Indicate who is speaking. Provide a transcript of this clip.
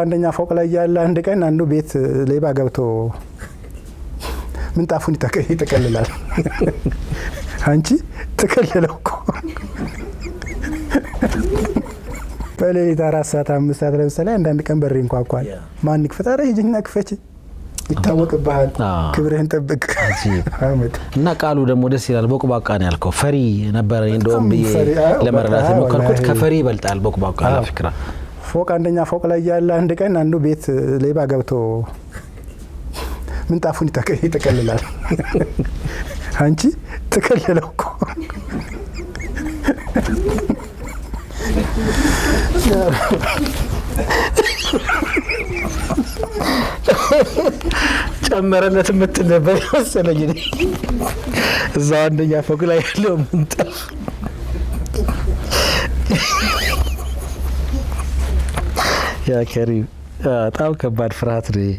Speaker 1: አንደኛ ፎቅ ላይ ያለ አንድ ቀን አንዱ ቤት ሌባ ገብቶ ምንጣፉን ይጠቀልላል። አንቺ ጥቅልለው እኮ በሌሊት 4 ሰዓት 5 ሰዓት ለምሳሌ አንዳንድ ቀን በር ይንኳኳል። ማን ይክፈት? ኧረ ሂጂና ክፈች፣ ይታወቅብሃል። ክብርህን ጠብቅ። አህመድ።
Speaker 2: እና ቃሉ ደግሞ ደስ ይላል። ቦቅቧቃ ነው ያልከው። ፈሪ ነበረ እንደውም ብዬ
Speaker 1: ፈሪ፣ አዎ፣
Speaker 2: ለመረዳት
Speaker 1: በቃ
Speaker 2: የሞከርኩት
Speaker 1: ወላሂ።
Speaker 2: ከፈሪ ይበልጣል ቦቅቧቃ ለፍክራ።
Speaker 1: ፎቅ አንደኛ ፎቅ ላይ ያለ አንድ ቀን አንዱ ቤት ሌባ ገብቶ ምንጣፉን ይጠቀልላል። አንቺ ጥቅልለው እኮ።
Speaker 2: ጨመረለት የምትል ነበር መሰለኝ። እኔ እዛው አንደኛ ፎቅ ላይ ያለው ምንጣፍ። ያ ከሪም በጣም ከባድ ፍርሃት ነው። ይሄ።